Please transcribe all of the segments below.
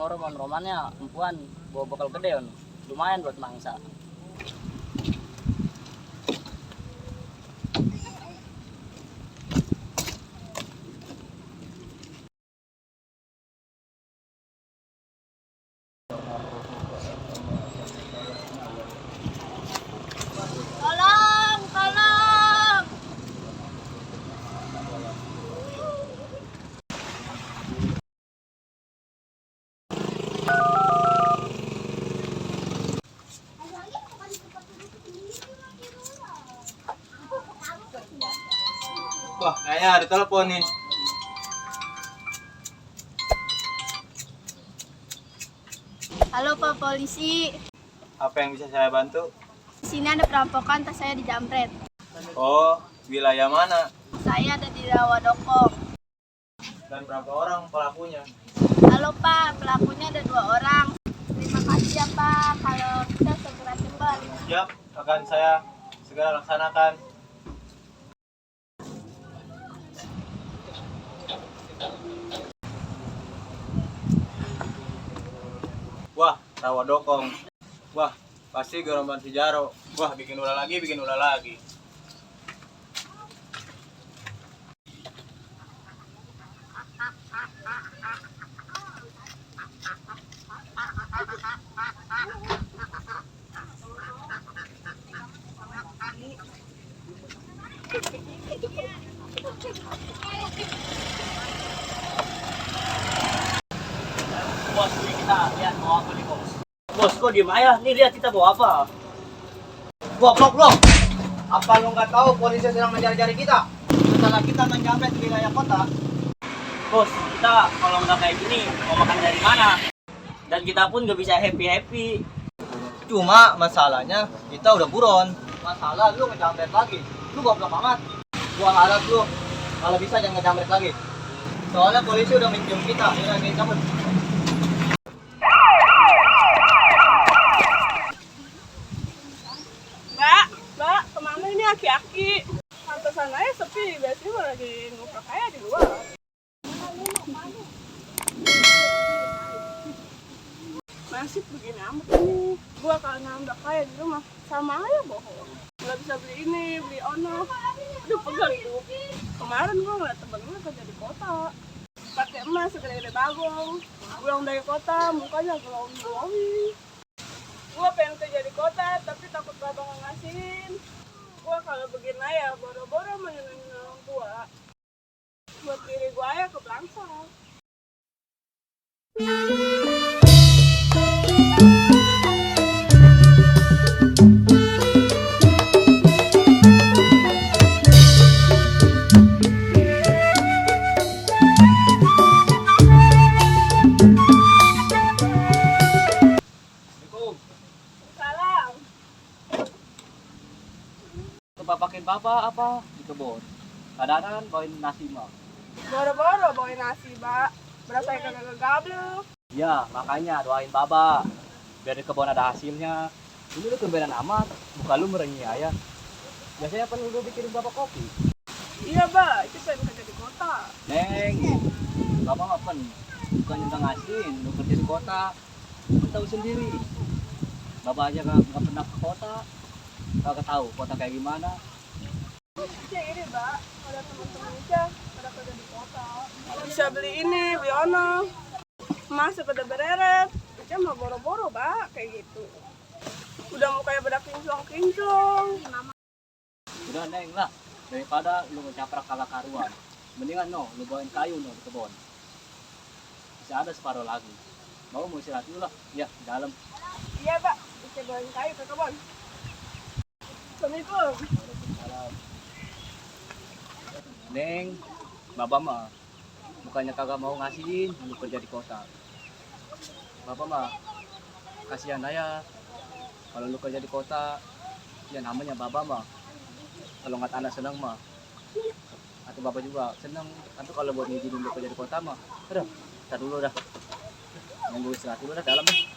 roman-romannya perempuan bawa bekal gede on. Lumayan buat mangsa. Tolong, tolong. Wah, kayaknya ada telepon nih. Halo Pak Polisi, Apa yang bisa saya bantu? di sini ada perampokan, tas saya dijamret. Oh, wilayah mana? Saya ada di Rawadokong. Dan berapa orang pelakunya? Halo Pak, pelakunya ada 2 orang. Terima kasih ya Pak, kalau bisa segera cepat. Siap, akan saya segera laksanakan. Wah, rawa dokong. Wah, pasti gerombolan Sijaro. Wah, bikin ulah lagi, bikin ulah lagi. Bos, ini kita lihat bawa apa nih bos? Bos, kok diem aja? Nih lihat kita bawa apa? Blok. Apa lu nggak tahu polisi sedang mencari-cari kita? Setelah kita menjamret di wilayah kota, Bos, kita kalau nggak kayak gini mau makan dari mana? Dan kita pun nggak bisa happy. cuma masalahnya kita udah buron. Masalah lu ngejamret lagi. Lu goblok amat. Gua harap lu kalau bisa jangan ngejamret lagi. Soalnya polisi udah mencium kita. Udah kayak cabut. Mbak, kemana ini aki-aki? Pantesan aja sepi, biasanya gua lagi ngumpul kayak di luar. Nasib begini amat nih. Gua kalau nambah kaya di rumah, sama aja bohong. Nggak bisa beli ini, beli ono. Aduh, pegal hidup. Kemarin gua ngeliat temen gue kerja di kota. Pakai emas segede-gede bagong. Pulang dari kota, mukanya glowing. Gua pengen kerja di kota, tapi takut bapak nggak ngasihin. Gua kalau begini ya, boro-boro menyenangin orang tua. Buat diri gua ya ke Bangsal. Salam. Kebapakin bapak apa di kebun? Kadang-kadang bawain nasi mah. Boro-boro bawain nasi, Mbak. Berasa yang kagak gablek. Ya, makanya doain bapak. Biar di kebun ada hasilnya. Ini lu kemberan amat, muka lu merengi ayah. Biasanya kan lu bikin bapak kopi. Iya, Mbak. Itu pengen kerja di kota. Neng, bapak ngapain? Bukan yang ngasihin, lu kerja di kota. Lu tahu sendiri. Bapak aja nggak pernah ke kota. Kagak tahu kota kayak gimana. Kayak ini, Mbak. Ada teman-teman aja pada kerja di kota. Bisa beli ini, beli ono. Masih pada bereret. Itu mah boro-boro, Mbak. Kayak gitu. Udah mukanya pada kinclong-kinclong. Udah neng lah, daripada lu ngecaprak kalah karuan. Mendingan lu bawain kayu di kebun. Bisa ada separuh lagi. Mau istirahat dulu lah, ya di dalam. Iya, Mbak. Bisa bawain kayu ke kebun. Assalamualaikum. Neng, bapak mah bukannya kagak mau ngasihin lu kerja di kota. Bapak mah kasihan aja kalau lu kerja di kota. Ya namanya bapak mah kalau nggak anak seneng mah, atau bapak juga seneng. Tapi kalau buat ngizinin lu kerja di kota mah, udah, tar dulu dah. Nunggu istirahat dulu dah dalam deh.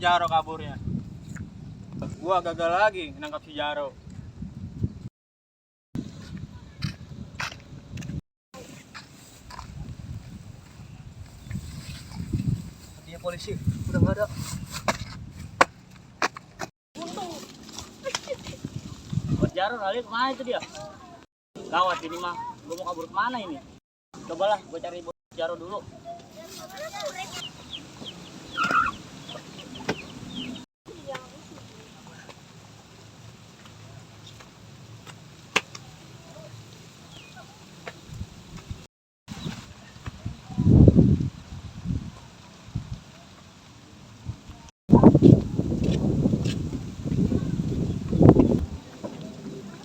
Jaro kaburnya. Gua gagal lagi nangkap si Jaro. Dia polisi udah nggak ada. Buat Jaro kali kemana itu dia? Gawat ini mah. Gue mau kabur kemana ini? Cobalah gue cari Bos Jaro dulu.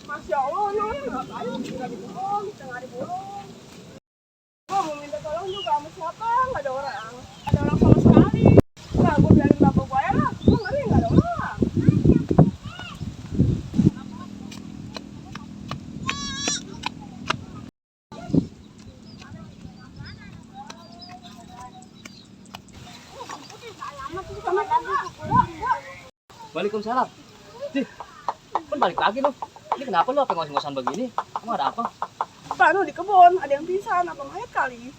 Masya Allah, Nun. Ngapain nggak dibohong, nggak dibohong. Gue mau minta tolong juga sama siapa? Nggak ada orang. Ada orang sama sekali. Nah, gue bilangin bapak gue ya lah. Gue ngeri nggak ada orang. Waalaikumsalam. Cih, kan balik lagi lu. Ini kenapa lu apa ngos-ngosan begini? Emang ada apa? Pak, Nun di kebun. Ada yang pisan. Apa mayat kali?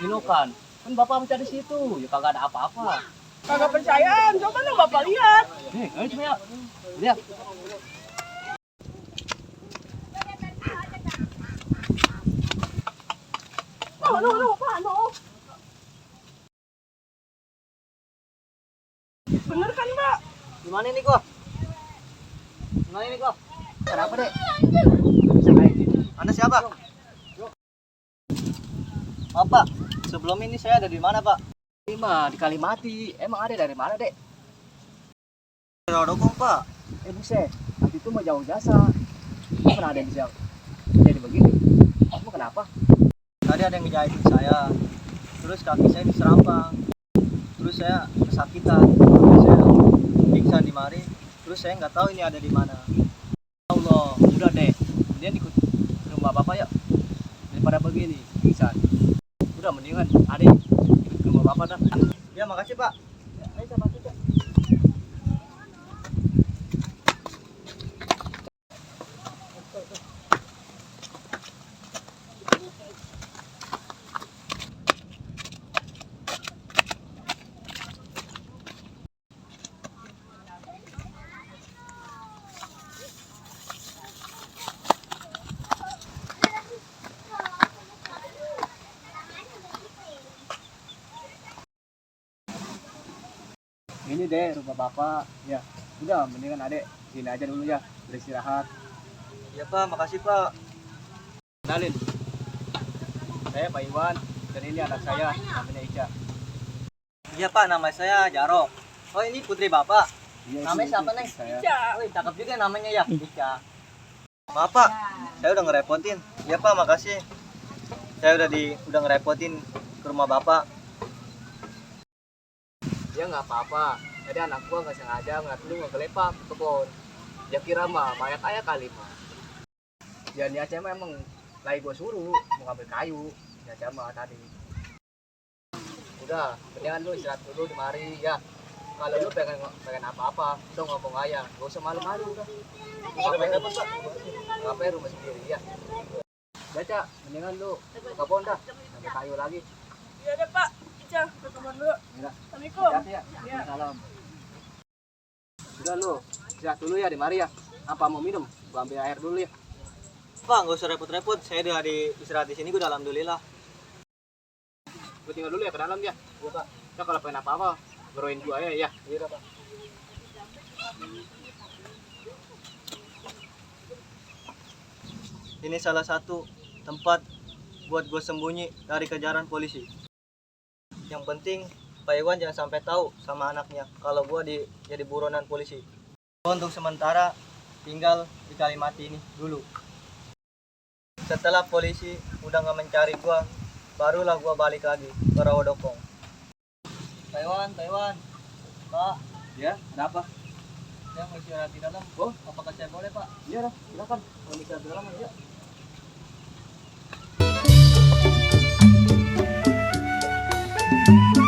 Ini kan bapak mencari di situ. Ya kagak ada apa-apa. Kagak percayaan. Coba dong bapak lihat. Nih, ayo coba ya. Lihat. Pak, Nun. Bener kan, Pak? Gimana ini gua? Gimana ini gua? Kenapa, Dek? Bisa kayak gini. Anda siapa? Maaf Pak, sebelum ini saya ada di mana Pak? Ini mah di Kalimati. Emang ada dari mana, Dek? Rodokong Pak. Buset. Nanti itu mau jauh jasa. Kok pernah ada yang bisa jadi begini? Kamu kenapa? Tadi ada yang ngejahitin saya. Terus kaki saya diserampang. Terus saya kesakitan. Terus saya pingsan di mari. Terus saya nggak tahu ini ada di mana. Allah, udah deh. Kemudian ikut ke rumah bapak ya. Daripada begini, pingsan. Udah mendingan adek ikut ke rumah bapak dah. Ya makasih Pak. Ayo sama kita. Ini deh rumah bapak. Ya, udah mendingan adek sini aja dulu ya, beristirahat. Ya Pak, makasih Pak. Kenalin, saya Pak Iwan dan ini anak saya namanya Ica. Iya Pak, nama saya Jaro. Oh ini putri Bapak. Iya, Namanya ini siapa, istri Neng? saya. Ica. Wih, cakep juga namanya ya, Ica. Maaf Pak, saya udah ngerepotin. Iya Pak, makasih. Saya udah ngerepotin ke rumah Bapak. Ya nggak apa-apa. Jadi anak gua nggak sengaja ngeliat lu ngegelepak ke kebun. Ya kira mah mayat ayah kali mah. Ya ni Aceh mah emang lagi gua suruh mau ngambil kayu. Ya Aceh mah tadi. Udah, mendingan lu istirahat dulu di mari ya. Kalau lu pengen apa-apa, udah ngomong aja. Gak usah malu-malu udah. Ngapain rumah sendiri ya. Ya Cak, mendingan lu ke kebun dah. Ngambil kayu lagi. Iya deh Pak. Ica, ke kebun dulu. Ya. Assalamualaikum. Hati-hati ya. Ya. Salam. Udah lu, istirahat dulu ya di mari ya. Apa mau minum? Gua ambil air dulu ya. Pak, nggak usah repot-repot. Saya udah istirahat di sini, gue udah alhamdulillah. Gua tinggal dulu ya ke dalam ya. Iya Pak. Ya kalau pengen apa-apa, beroin gua ya. Iya Pak. Ini salah satu tempat buat gue sembunyi dari kejaran polisi. Yang penting Pak Iwan jangan sampai tahu sama anaknya kalau gue jadi buronan polisi. Untuk sementara tinggal di Kalimati ini dulu. Setelah polisi udah nggak mencari gue, barulah gue balik lagi ke Rawodokong. Pak Iwan, Pak, Ya, ada apa? saya mau istirahat di dalam. Oh, Apakah saya boleh Pak? iya dah, silakan. Kalau bisa di dalam aja. Thank you.